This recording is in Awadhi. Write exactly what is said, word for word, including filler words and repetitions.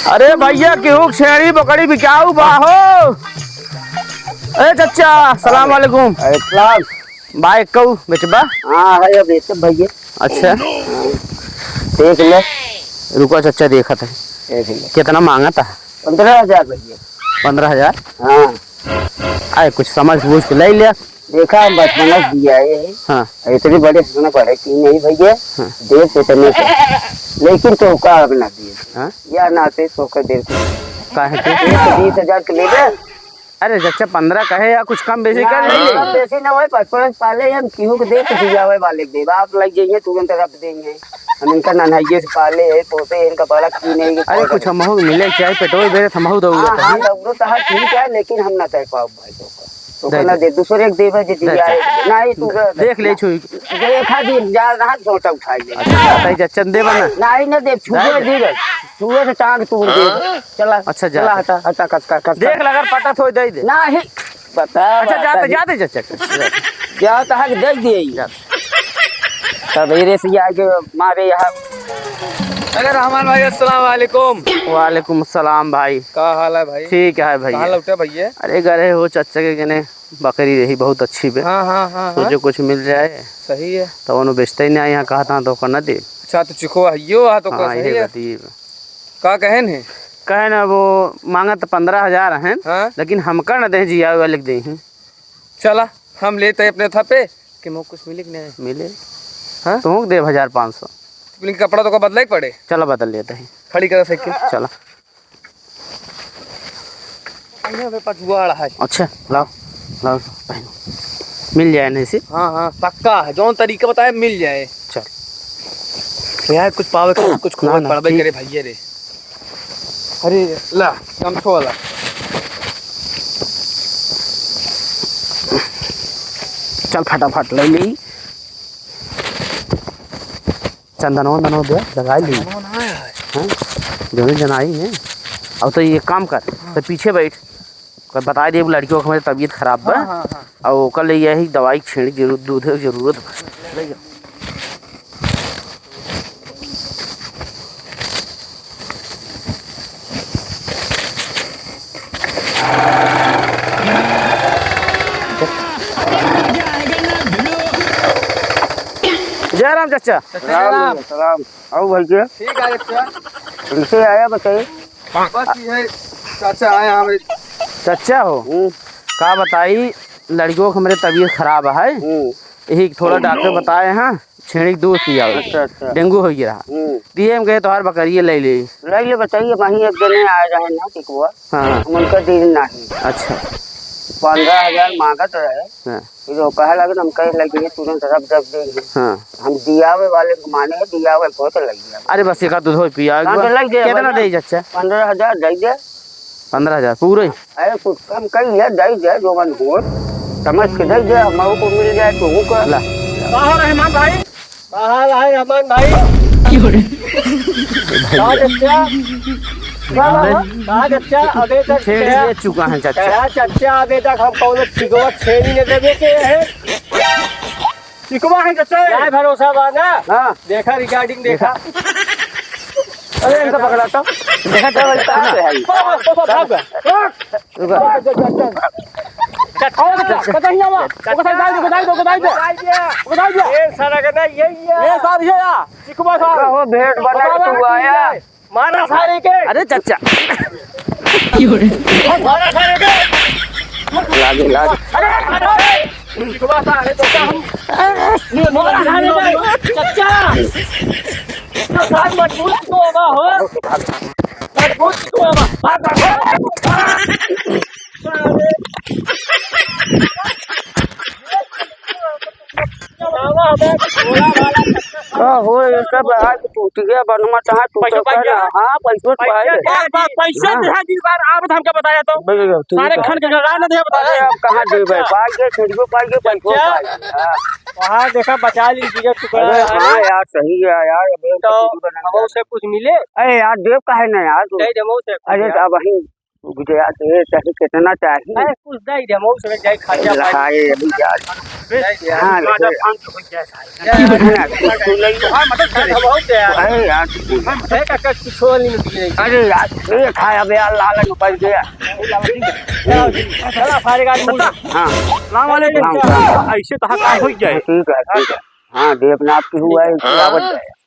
अरे भइया, केहू छेड़ी बकरी बिकाऊ बा हो? ए चच्चा, सलाम वालेकुम। अरे सलाम। बा एक्कऊ बेचबा? हाँ, है, अब बेचब भइया। अच्छा। देख ले। रुको चच्चा, देखत है। देख ले। कितना माँगत है? पन्द्रह हजार भइया। पन्द्रह हजार? हाँ। आए, कुछ समझ बूझ के ले ले। देखा, हम बचपना से दिया है। हाँ। इतने बड़े से ना पढ़े की नहीं भइया। हाँ। देख से तने से। लेकिन तो का अब ना दिए। हाँ? या ना से तो कर दे। काहे के? एक बीस हजार के ले ले। अरे चच्चा, पन्द्रह कहे या कुछ कम बेसी कर नहीं, ले। कम बेसी ना होए, बचपन से पाले हम केहू के देख के दियावे वाले के देब। आप लग जाइए, तुरंत रख देंगे। हम इनका नन्हाइये से पाले है, पोसे हैं, इनका बड़ा की नहीं। अरे कुछ हमहू के मिले के चाही, पेटवा बेरे हमहू दौड़त हाँ, हाँ, है। दौड़ो तो हाँ, ठीक है, लेकिन हम ना दे पाओ भाई लोग का। तो दे ना दे। दे, दूसरे के देबे जे दे दिया दे। है। नहीं, तू कर दे। देख ले छुई। देखा जी, जा रहा, झोंटा उठाई ले। अच्छा, बताई जा, चंदे बना। नहीं, ना दे, छुए दे दे। दे। छुए से टांग तोड़ दे। चला, अच्छा, जा। चला, हटा, हटा, कस, कस, कस, देख, कस। लगर पटत होई, दे दे। नाही, बता, अच्छा, बता, जाते, दे। जाते, जा, जा, जा। जा, तो हक दे दिए। जा। सवेरे से आके मारे यहाँ। अरे रहमान भाई, अस्सलाम वालेकुम। वालेकुम अस्सलाम भाई। का हाल है भाई? ठीक है भैया। कहाँ लौटे भैया? अरे, गए हो चच्चा के गने, बकरी रही बहुत अच्छी बे। हाँ, हाँ, हाँ, सोचे हाँ। कुछ मिल जाए। सही है। तो उन्होंने बेचते ही नहीं, यहाँ कहा था तो ओकर ना दे। अच्छा, तो चिखवा है यो, हाँ, तो हाँ, का सही यही है। बात, यही बात। का कहेन है? कहे ना, वो मांगत तो पन्द्रह हजार हैं, हाँ? लेकिन हमका ना दे, जिया वाले के दे हैं। चला, हम लेते अपने थपे, कि मोह कुछ मिले कि नहीं? मिले। हाँ? तुमको देब हजार पाँच सौ। लेकिन कपड़ा तो का बदला ही पड़े। चला, बदल लेते हैं। खड़ी करा साइकिल। चला। यहाँ पे पछुआड़ है। अच्छा, लाओ, लाओ, पहनो। मिल जाए नहीं से? हाँ, हाँ, पक्का है। जौन तरीका बताए, मिल जाए। चल। यहाँ कुछ पावे, कुछ ना, खोवे ना, पड़बे ठीक। करे भैया रे। अरे, ला, गमछो वाला। चल, फटाफट ले ली। चंदनवा, वंदनवा दे, लगाई ली। चंदनवा ना आया है। हाँ? दोनों जन आई हैं। अब तो ये काम कर, हाँ। तो पीछे बैठ। कोई बताई दे, लड़कियों के हमारे तबीयत खराब बा। हाँ, हाँ, हाँ। और ओकर लिए यही दवाई छेड़ी जरूर, दूध के जरूरत बा। ले जा। जय राम चाचा। चाचा, राम, राम। सलाम। आओ भैया। ठीक है चाचा। कैसे आया बताइए? बस ये है, चाचा आए हमारे। चाचा हो? हम्म। का बताई, लड़कियों के हमरे तबीयत खराब है। हम्म। यही थोड़ा डॉक्टर बताए हैं, छेड़ी के दूध पियावे। अच्छा, अच्छा। डेंगू हो गया। हम्म। दिए हम कहे तोहार बकरिए ले ले। ले ले बताइए, वहीं एक जने आए रहे ना, टिकुआ। हाँ, हाँ। हम उनका दिन नहीं। अच्छा। पन्द्रह हजार मांगत रहे। हाँ। फिर वो कहे लगे, हम कहे लगे, "ये तुरंत रब जब देंगे।" हाँ। हम दियावे वाले को माने, दियावे को तो लग गया। अरे बस एक आध दूध हो पिया, एक हाँ, तो बार। लग गया कितना भाई। दे चाचा? पन्द्रह हजार दे दे। पन्द्रह हजार पूरे? अरे कुछ कम कर ले, दे दे, जो मन हो। समझ के दे दे, हम को मिल जाए तो वो कर। ला। कहाँ रहमान भाई? का हाल है रहमान भाई? क्यों रे? का चच्चा? का बाबा? का चच्चा? अबे तक छेड़ी कहा, ले चुका है चच्चा। कहा चच्चा, अबे तक हम कौनो चिकवा छेड़ी न देवे के है। चिकवा है चच्चा? क्या भरोसा बा ना? हाँ। देखा recording देखा। अरे इनका पकड़ा तो। देखा चल भाई, कहाँ पे है? ओ, ओ, ओ, भाग गया। रुको। चल, आओ, चल, चल, कतई आवा? ओ, कतई डाल दे, कतई दो, कतई दो। कतई दे। कतई दे। ए, सारा कतई, ये, ये। ए, सार, ये आ। चिकवा सार। वो भेंट बना के बतावा तू आया। मारा सारे के। अरे, चच्चा। मारा सारे के। लागे, लागे। अरे, अरे, अरे। चिकवा सार, अरे, चच्चा, हम। मारा सारे के। चच्चा। इतना सार मजबूत तो होगा, हो। मजबूत तो होगा। भाग, भाग, भाग। का हो, ये सब आज टूट गया, बनवा चाहे टूट पैसा पाई गया? हाँ, पैसों पाई पैसा गया। क्या? पैसा हाँ। दिया जी बार, आप हमका बताया तो। बिल्कुल, ठीक सारे है। खन के गड़ा न दिया, बता अरे, दे। अब कहाँ देबे? अच्छा। पाई गए, छेड़ियो पाई गए, पैसों क्या? पाई गए। हाँ। वहाँ देखा, बचा ली, बिगड़ चुका अरे, है। हाँ यार, सही है यार, अब ये तो तो कुछ बना हमसे कुछ मिले? अरे यार, देव काहे ना यार तू? नहीं, हमसे कुछ अरे, यार। अब वहीं गुजरात है, चाहे कितना चाहिए। अरे, कुछ दे दे, मऊ से जाए, खर्चा पानी। लहाए अभी यार। हाँ, माजा भांग के हो जाए सारे। हाँ, मतलब, सारे हम हो गया। अरे यार, हम है का, का कुछ हो नहीं, नहीं। अरे यार, ये खाया बे यार, लालच बढ़ गया। चला, सारे गाड़ी मुड़। हाँ। सलाम वालेकुम। हाँ, हाँ। ऐसे तो हाँ, काम हो जाए। ठीक है, ठीक है। हाँ, देवनाथ की हुआ है, इसको आवत जाए।